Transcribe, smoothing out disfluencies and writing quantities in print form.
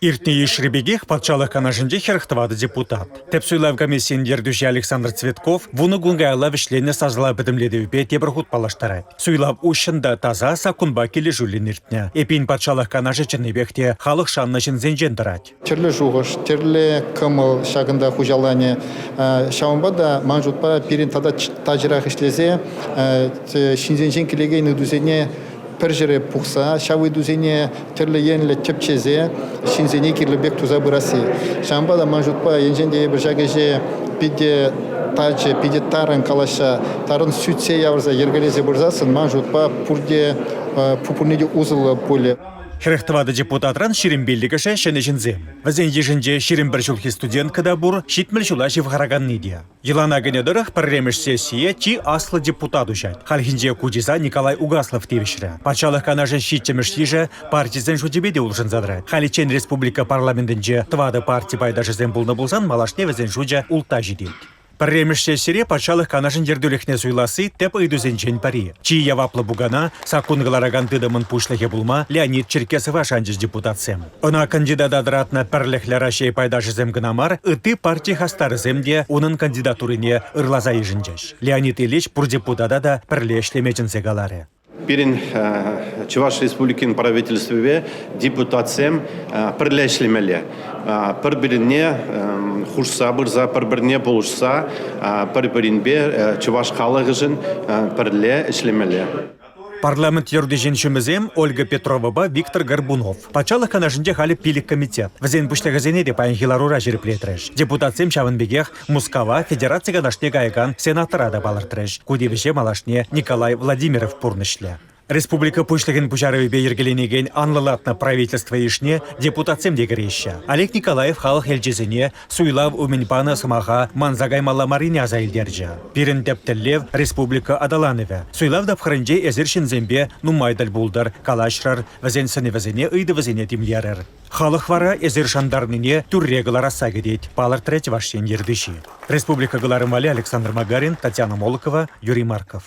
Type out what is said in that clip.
Иртнӗ йышри пекех Патшалӑх Канашӗнче 44 депутат. Тӗп суйлав комиссийӗн ертӳҫи Александр Цветков вунӑ кун каялла вӗҫленнӗ сасӑлав пӗтӗмлетӗвӗпе тепӗр хут паллаштарать. Суйлав уҫҫӑн та таса саккунпа килӗшӳллӗн иртнӗ. Эппин, Патшалӑх Канашӗ чӑннипех те халӑх шаннӑ ҫынсенчен тӑрать. Тӗрлӗ шухӑш, тӗрлӗ кӑмӑл ҫакӑнта хуҫаланӗ. Ҫавӑнпа та ман шутпа пирӗн тата тачӑрах ӗҫлесе ҫынсенчен килекен ыйтусене пӗр ҫӗре пухса ҫав ыйтусене тӗрлӗ енлӗ тӗпчесе ҫынсене кирлӗ пек туса пырасси. Ҫавӑнпа та ман шутпа, енчен те эпир ҫак ӗҫе питӗ тачӑ, питӗ тарӑн калаҫса, тарӑн сӳтсе явӑрса йӗркелесе пырсассӑн, ман шутпа, пурте пурне те усӑллӑ пулӗ. 44 депутатран 25-шӗ ҫӗнӗ ҫынсем. Вӗсен йышӗнче 21 ҫулхи студентка та пур, 70 ҫула ҫывхараканни те. Йӑлана кӗнӗ тӑрӑх пӗрремӗш сессие чи аслӑ депутат уҫать. Хальхинче ку чыса Николай Угаслов тивӗҫрӗ. Патшалӑх Канашӗн ҫиччӗмӗш йышӗ партисен шучӗпе те улшӑнса тӑрать. Халиччен республика парламентӗнче тӑватӑ парти пайташӗсем пулнӑ пулсан малашне вӗсен шучӗ ултта ҫитет. Пӗрремӗш сессире Патшалӑх Канашӗн ертӳлӗхне суйласси тӗп ыйтусенчен пӗри. Чи яваплӑ пукана саккун кӑларакан тытӑмӑн пуҫлӑхӗ пулма Леонид Черкесова шанчӗҫ депутатсем. Ӑна кандидата тӑратнӑ Пӗрлӗхлӗ Раҫҫей пайташӗсем кӑна мар, ытти парти хастарӗсем те унӑн кандидатурине ырласа йышӑнчӗҫ. Леонид Ильич пур депутата та пӗрле ӗҫлеме чӗнсе каларӗ. Пирӗн Чӑваш Республикин правительствипе депутатсем пӗрле ӗҫлемелле. Пӗр-пӗрне хушса пырса, пӗр-пӗрне пулӑшса, пӗр-пӗринпе чӑваш халӑхӗшӗн пӗрле ӗҫлемелле. Парламент ертӳҫин ҫумӗсем Ольга Петровӑпа Виктор Горбунов. Патшалӑх Канашӗнче халӗ пилӗк комитет. Вӗсен пуҫлӑхӗсене те паянхи ларура ҫирӗплетрӗҫ. Депутатсем ҫавӑн пекех Мускава Федераци Канашне каякан сенатора та палӑртрӗҫ. Ку тивӗҫе малашне Николай Владимиров пурнӑҫлӗ. Республика Пуҫлӑхӗн пуҫарӑвӗпе йӗркеленекен анлӑлатнӑ правительство йышне депутатсем те кӗреҫҫӗ. Олег Николаев халӑх элчисене суйлав умӗн панӑ сӑмаха манса каймалла маррине аса илтерчӗ. Пирӗн тӗп тӗллев – республика аталанӑвӗ. Суйлав тапхӑрӗнче эсир ҫынсемпе нумай тӗл пултӑр, калаҫрӑр, вӗсен сӗнӗвӗсене, ыйтӑвӗсене тимлерӗр. Халӑх вара эсир шантарнине тӳрре кӑларасса кӗтет, палӑртрӗ Чӑваш Ен ертӳҫи. Республика кӑларӑм валли Александр Магарин, Татьяна Молокова, Юрий Марков.